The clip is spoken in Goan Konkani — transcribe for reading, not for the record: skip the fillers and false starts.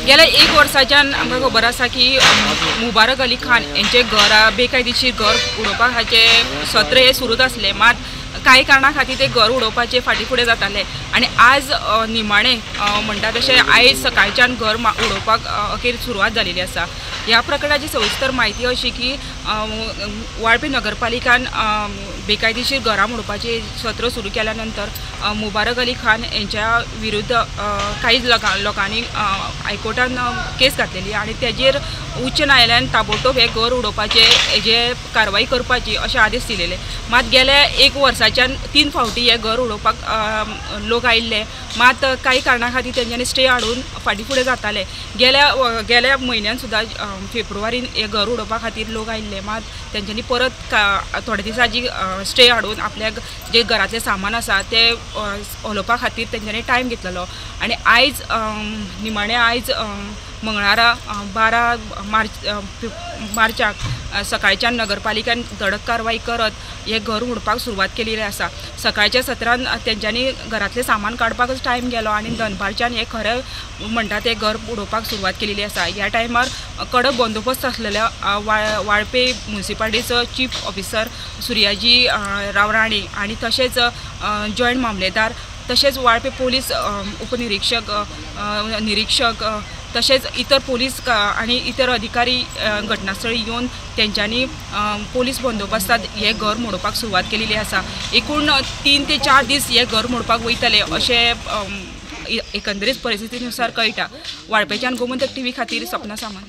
गेल्या एक वर्साच्यान आमकां खबर आसा की मुबारक अली खान हेंचें घर बेकायदेशीर घर उडोवपा हाचें सत्र हें सुरूच आसलें, मात कांय कारणा खातीर ते घर उडोवपाचे फाटीं फुडें जाताले आनी आज निमाणें म्हणटा तशें आयज सकाळच्यान घर उडोवपाक अखेर सुरवात जालेली आसा. ह्या प्रकरणाची सविस्तर म्हायती अशी की वाळपे नगरपालिकान बेकायदेशीर घरां मोडपाचें सत्र सुरू केल्या नंतर मुबारक अली खान हेंच्या विरुद्ध कांय लोकांनी हायकोर्टान केस घातलेली आनी तेजेर उच्च न्यायालयान ताबडतोब हें घर उडोवपाचें हेजे कारवाई करपाची अशे आदेश दिलेले. मात गेल्या एक वर्साच्यान 3 फावटी हें घर उडोवपाक लोक आयिल्ले, मात कांय कारणा खातीर तेंच्यांनी स्टे हाडून फाटीं फुडें जाताले. गेल्या म्हयन्यान सुद्दां फेब्रुवारीन हें घर उडोवपा खातीर लोक आयिल्ले, मात तेंच्यांनी परत थोडे दिसांची स्टे हाडून आपल्याक जे घरांतलें सामान आसा तें हलोवपा खातीर तेंच्यांनी टायम घेतलेलो आनी आयज निमाणें आयज मंगळारा 12 मार्चाक सकाळच्यान नगरपालिकेन धडक कारवाई करत हें घर उडपाक सुरवात केलेली आसा. सकाळच्या सत्रान तेंच्यांनी घरांतलें सामान काडपाकच टायम गेलो आनी दनपारच्यान हें खरें म्हणटा तें घर उडोवपाक सुरवात केलेली आसा. ह्या टायमार कडक बंदोबस्त आसलेल्या वाळपे मुन्सिपाल्टीचो चीफ ऑफिसर सुर्याजी राव राणे आनी तशेंच जॉयंट मामलेदार तशेंच वाळपे पोलीस उपनिरीक्षक निरीक्षक तशेंच इतर पोलीस आनी इतर अधिकारी घटनास्थळी येवन तेंच्यांनी पोलीस बंदोबस्तांत हें घर मोडपाक सुरवात केलेली आसा. एकूण 3 ते 4 दीस हें घर मोडपाक वयतले अशें एकंदरीत परिस्थितीनुसार कळटा. वाळपेच्यान गोमंतक टीव्ही खातीर सपना सामंत.